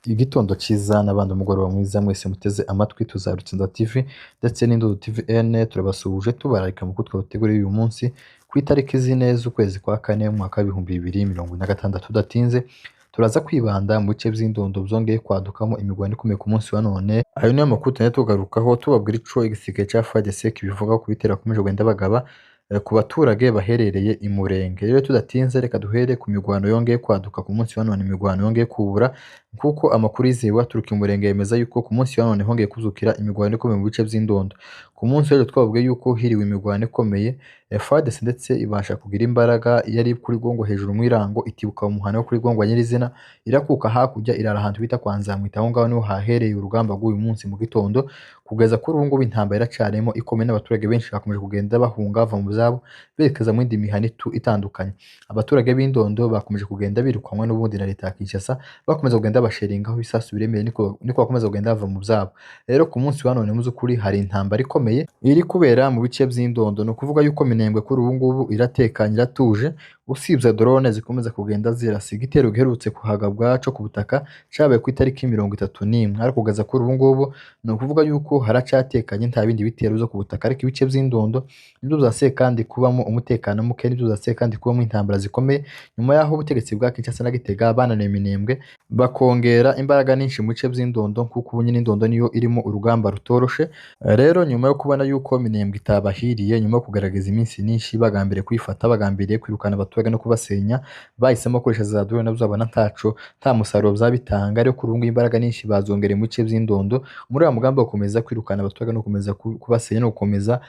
Igitondo cyiza n'abandi umugoroba mwiza, mwese muteze amatwi Tuzarutsinda TV ndetse n'Indodo TV N. Turabasuhuje, tubararika mu twabateguriye uyu munsi ku itariki 4 z'ukwezi kwa kane mu mwaka wa 2026. Tudatinze, turaza kwibanda mu bice by'Indondo byongeye kwadukamo imirwano ikomeye ku munsi wa none. Ayo niyo makuru tugenda tugarukaho, tubabwira ico igisirikare ca FARDC kibivuga ku bitero bakomeje kugenda bagaba ku baturage baherereye i Murenge. Rero tudatinze, reka duhere ku mirwano yongeye kwaduka ku munsi wa none, imirwano yongeye kubura, kuko amakuru yizewe aturuka i Murenge yemeza yuko ku munsi wa none hongeye kuzukira imirwano ikomeye mu bice by'Indondo. Ku munsi w'ejo twababwiye yuko hiriwe imirwano ikomeye, FARDC ndetse ibasha kugira imbaraga yari kuri Gongo hejuru mu Irango, itibuka mu muhana wo kuri Gongo nyirizina, irakuka hakurya, irara ahantu bita kwa Nzamwita. Aho ngaho niho hahereye urugamba rw'uyu munsi mu gitondo. Kugeza kuri ubu ngubu intambara iracarimo ikomeye, n'abaturage benshi bakomeje kugenda bahunga, bava mu byabo, berekeza mu yindi mihana itandukanye. Abaturage b'Indondo bakomeje kugenda birukanwa n'ubundi na leta ya Kinshasa, bakomeza kugenda basheringaho ibisasu biremereye, niko bakomeza kugenda bava mu byabo. Rero ku munsi wa none, mu by'ukuri hari intambara ikomeye iri kubera mu bice by'Indondo. Ni ukuvuga yuko Minembwe kuri ubu ngubu iratekanye, iratuje, usibye drone zikomeza kugenda zirasa. Igitero giherutse kuhagabwa co ku butaka cabaye ku itariki 31, ariko kugeza kuri ubu ngubu ni ukuvuga yuko haracatekanye, nta bindi bitero byo ku butaka. Ariko ibice by'Indondo nibyo vyasubiye kandi kubamo umutekano muke, nibyo vyasubiye kandi kubamo intambara zikomeye, nyuma y'aho ubutegetsi bwa Kinshasa na Gitega bananiwe Minembwe, bakongera imbaraga nyinshi mu bice by'Indondo, kuko ubu nyine Indondo niyo irimo urugamba rutoroshe. Rero nyuma yo kubona yuko Minembwe itabahiriye, nyuma yo kugaragaza iminsi myinshi bagambiriye kuyifata, bagambiriye kwirukana abaturage no kubasenya, bahisemo gukoresha za drone, nabyo babona ntaco, nta musaruro byabitanga. Ariko kuri ubu ngubu imbaraga nyinshi bazongereye mu bice by'Indondo muri wa mugambi wo gukomeza kwirukana abaturage no gukomeza kubasenya no gukomeza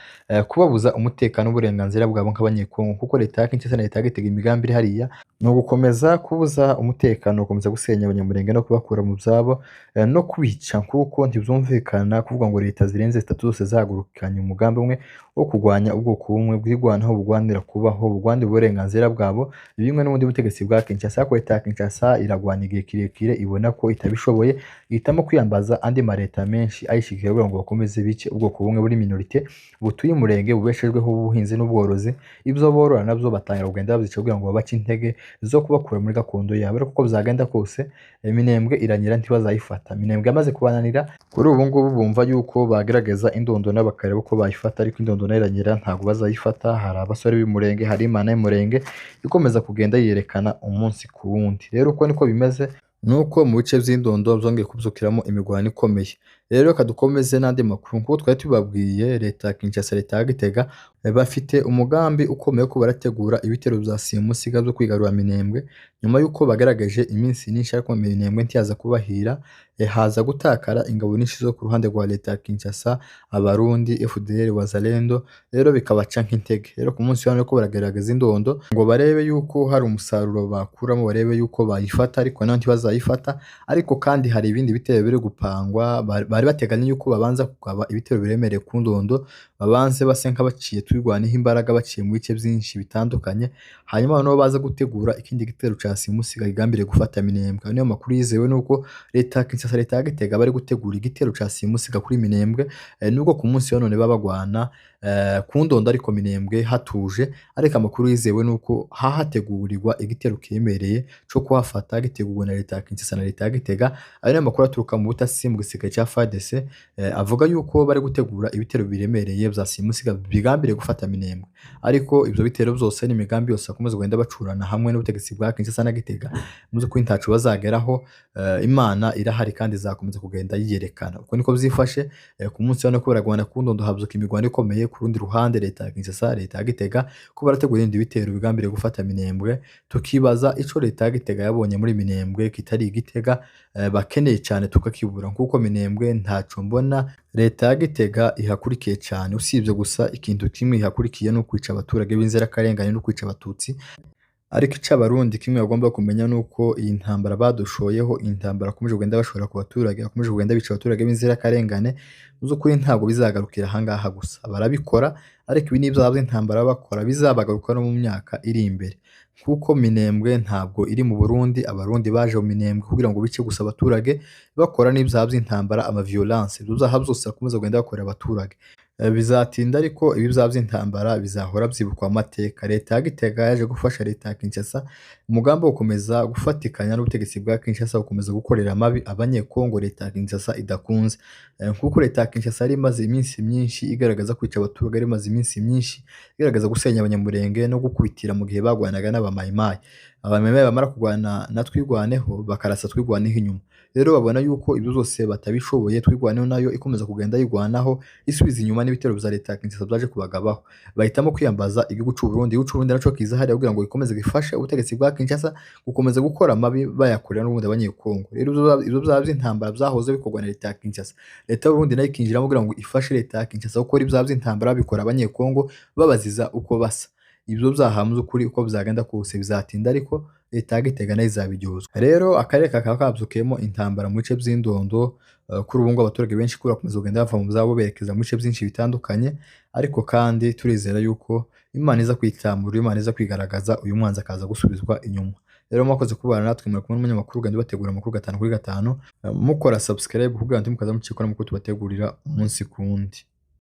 kubabuza umutekano n'uburenganzira bwabo nk'Abanyekongo, kuko leta ya Kinshasa na leta ya Gitega imigambi iri hariya ni ugukomeza kubuza umutekano, gukomeza gusenya Abanyamulenge no kubakura mu byabo, no kubica, kuko ntibyumvikana kuvuga ngo leta zirenze zitatu zose zahagurukanye umugambi umwe wo kurwanya ubwoko bumwe bwirwanaho, bugwanira kubaho, bugwanira uburenganzira bwabo, bimwe n'ubundi butegetsi bwa Kinshasa. Ariko leta ya Kinshasa iragwana igihe kirekire, ibona ko itabishoboye, ihitamo kwiyambaza andi maleta menshi ayishigikiye kugira ngo bakomeze bice ubwoko bumwe buri minorité butuye Umurenge, bubeshejweho ubuhinzi n'ubworozi. Ibyo borora nabyo batangira kugenda babyica kugira ngo babace intege zo kubakura muri gakondo yabo. Ariko uko byagenda kose, Minembwe iranyira, ntibazayifata. Minembwe yamaze kubananira. Kuri ubu ngubu bumva yuko bagerageza Indondo nabo bakareba uko bayifata, ariko Indondo nayo iranyira, ntabwo bazayifata. Hari abasore b'Umurenge, hari Imana y'Umurenge ikomeza kugenda yerekana umunsi ku wundi. Rero uko niko bimeze, nuko mu bice by'Indondo byongeye kubyukiramo imirwano ikomeye. Rero reka dukomeze n'andi makuru. Nk'uko twari tubabwiye, leta ya Kinshasa, leta ya Gitega bafite umugambi ukomeye ko barategura ibitero bya simusiga byo kwigarura Minembwe, nyuma y'uko bagaragaje iminsi myinshi ariko Minembwe ntiyaza kubahira, haza gutakara ingabo nyinshi zo ku ruhande rwa leta ya Kinshasa, Abarundi, FDL, Wazalendo, rero bikabaca nk'intege. Rero ku munsi wa none ko baragerageza Indondo ngo barebe yuko hari umusaruro bakuramo, barebe yuko bayifata, ariko nayo ntibazayifata. Ariko kandi hari ibindi bitero biri gupangwa. Bari bateganya yuko babanza kugaba ibitero biremereye ku Ndondo, babanze base nk'abaciye Twirwaneho imbaraga, baciye mu bice byinshi bitandukanye, hanyuma noneho baza gutegura ikindi gitero ca simusiga kigambiriye gufata Minembwe. Ayo niyo makuru yizewe, nuko leta ya Kinshasa, leta ya Gitega bari gutegura igitero ca simusiga kuri Minembwe, nubwo ku munsi wa none baba bagwana ku Ndondo ariko Minembwe hatuje. Ariko amakuru yizewe nuko hahategurirwa igitero kiremereye co kuhafata, giteguwe na leta ya Kinshasa na leta ya Gitega. Ayo niyo makuru aturuka mu butasi mu gisirikare ca FARDC, avuga yuko bari gutegura ibitero biremereye vya simusiga bigambiriye gufata Minembwe. Ariko ivyo bitero vyose n'imigambi yose bakomeza kugenda bacurana hamwe n'ubutegetsi bwa Kinshasa na Gitega, mu by'ukuri ntaco bazageraho. Imana irahari kandi izakomeza kugenda yiyerekana. Uko niko vyifashe. Ku munsi wa none ko baragwana ku Ndondo, havyuka imirwano ikomeye. Ku rundi ruhande, leta ya Kinshasa, leta ya Gitega ko barategura ibindi bitero bigambiriye gufata Minembwe. Tukibaza ico leta ya Gitega yabonye muri Minembwe kitari Igitega, bakeneye cyane tukakibura, kuko Minembwe ntaco mbona leta ya Gitega ihakurikiye cyane, usibye gusa ikintu kimwe ihakurikiye, ni ukwica abaturage b'inzirakarengane no kwica Abatutsi. Ariko ico Abarundi kimwe bagomba kumenya nuko iyi ntambara badushoyeho, iyi ntambara bakomeje kugenda bashora ku baturage, bakomeje kugenda bica abaturage b'inzirakarengane, mu by'ukuri ntabwo bizagarukira ahangaha gusa. Barabikora, ariko ibi ni ibyaha by'intambara bakora bizabagaruka no mu myaka iri imbere, kuko Minembwe ntabwo iri mu Burundi. Abarundi baje mu Minembwe kugira ngo bice gusa abaturage, bakora n'ibyaha by'intambara, ama violence, ibyo byaha byose bakomeza kugenda bakorera abaturage. Bizatinda ariko ibi byaha by'intambara bizahora byibukwa mu mateka. Leta ya Gitega yaje gufasha leta ya Kinshasa umugambi wo gukomeza gufatikanya n'ubutegetsi bwa Kinshasa gukomeza gukorera amabi abanyekongo leta ya Kinshasa idakunze. Kuko leta ya Kinshasa yari imaze iminsi myinshi igaragaza kwica abaturage, yari imaze iminsi myinshi igaragaza gusenya Abanyamulenge no gukubitira mu gihe bagwanaga n'Abamayimayi. Abamayimayi bamara kurwana na Twirwaneho bakarasa Twirwaneho inyuma. Rero babona yuko ibyo byose batabishoboye, Twirwaneho nayo ikomeza kugenda yirwanaho isubiza inyuma n'ibitero bya leta ya Kinshasa byaje kubagabaho. Bahitamo kwiyambaza igihugu cy'u Burundi. Igihugu cy'u Burundi naco kiza hariya kugira ngo gikomeze gifashe ubutegetsi bwa Kinshasa gukomeza gukora amabi bayakorera n'ubundi abanyekongo. Rero ibyo byaha by'intambara byahoze bikorwa na leta ya Kinshasa, leta y'u Burundi nayo ikinjiramo kugira ngo ifashe leta ya Kinshasa gukora ibyaha by'intambara babikora abanyekongo babaziza uko basa. Ibyo byaha mu by'ukuri uko byagenda kose bizatinda ariko leta ya Gitega nayo izabiryozwa. Rero akarere kakaba kabyukiyemo intambara mu bice by'Indondo. Kuri ubu ngubu abaturage benshi kubera bakomeza kugenda bava mu byabo berekeza mu bice byinshi bitandukanye, ariko kandi turizera yuko Imana iza kwitamura, Imana iza kwigaragaza, uyu mwanzi akaza gusubizwa inyuma. Rero mwakoze kubana natwe, muri kumwe n'umunyamakuru ugenda ubategura amakuru 5 kuri 5, mukora subscribe kugira ngo ntimukaze mucikwa n'amakuru tubategurira umunsi ku wundi.